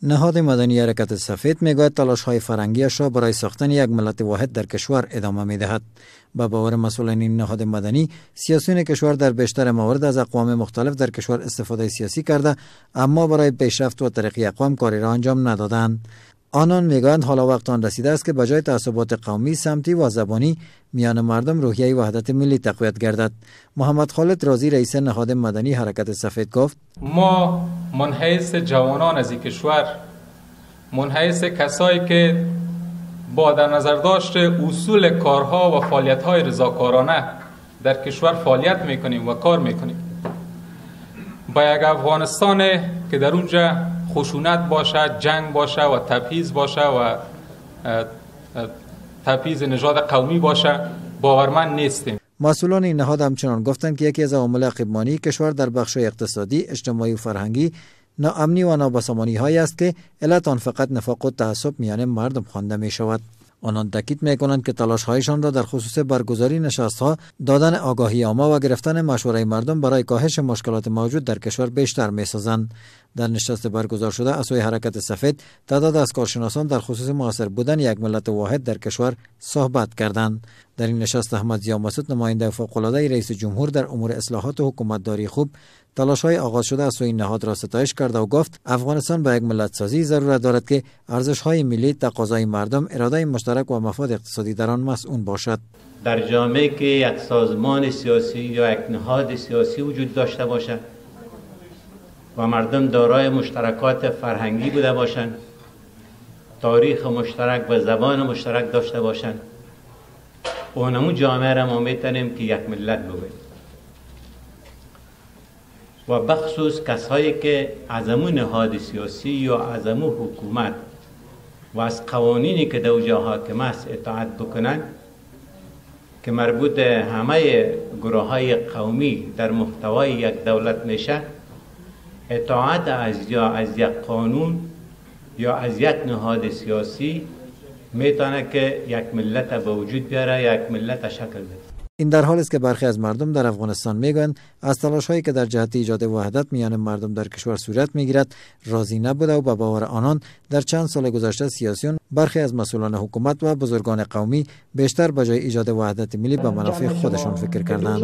نهاد مدنی حرکت سفید میگوید تلاش های فرهنگیش را برای ساختن یک ملت واحد در کشور ادامه میدهد. به باور مسئولین این نهاد مدنی، سیاسیون کشور در بیشتر موارد از اقوام مختلف در کشور استفاده سیاسی کرده، اما برای پیشرفت و ترقی اقوام کاری را انجام ندادند. آنان میگویند حالا وقت آن رسیده است که بجای تعصبات قومی، سمتی و زبانی میان مردم روحیه وحدت ملی تقویت گردد. محمد خالد رازی، رئیس نهاد مدنی حرکت سفید، گفت: ما منحیث جوانان از این کشور، منحیث کسایی که با در نظر داشت اصول کارها و فعالیت‌های رضاکارانه در کشور فعالیت میکنیم و کار میکنیم، با یک افغانستان که در اونجا خشونت باشه، جنگ باشه و تبعیض باشه و تبعیض نژاد قومی باشه، باورمند نیستیم. مسئولان این نهاد همچنان گفتند که یکی از عوامل عقب‌مانی کشور در بخش اقتصادی، اجتماعی و فرهنگی ناامنی و نابسامانی هایی است که علت آن فقط نفاق و تعصب میان مردم خوانده می شود. آنان تاکید می کنند که تلاش هایشان را در خصوص برگزاری نشست ها، دادن آگاهی عامه و گرفتن مشوره مردم برای کاهش مشکلات موجود در کشور بیشتر می سازند. در نشست برگزار شده از سوی حرکت سفید، تعداد از کارشناسان در خصوص موثر بودن یک ملت واحد در کشور صحبت کردند. در این نشست احمد ضیا مسعود، نماینده فوق‌العاده رئیس جمهور در امور اصلاحات و حکومتداری خوب، تلاش‌های آغاز شده از سوی این نهاد را ستایش کرده و گفت افغانستان به یک ملت سازی ضرورت دارد که ارزش‌های ملی، تقاضای مردم، اراده مشترک و مفاد اقتصادی در آن مسئول باشد. در جامعه که یک سازمان سیاسی یا یک نهاد سیاسی وجود داشته باشد و مردم دارای مشترکات فرهنگی بوده باشند، تاریخ مشترک و زبان مشترک داشته باشند، اونمو جامعه را ما میتونیم که یک ملت بگوییم. و بخصوص کسایی که از امو نهاد سیاسی یا از امو حکومت و از قوانینی که در اوجا حاکم است اطاعت بکنند که مربوط همه گروه های قومی در محتوای یک دولت میشه، اطاعت از یا از یک قانون یا از یک نهاد سیاسی میتونه که یک ملت به وجود بیاره، یک ملت شکل بده. این در حال است که برخی از مردم در افغانستان میگویند از تلاش‌هایی که در جهت ایجاد وحدت میان مردم در کشور صورت میگیرد راضی نبوده و به باور آنان در چند سال گذشته سیاسیون، برخی از مسئولان حکومت و بزرگان قومی بیشتر به جای ایجاد وحدت ملی به منافع خودشان فکر کردند.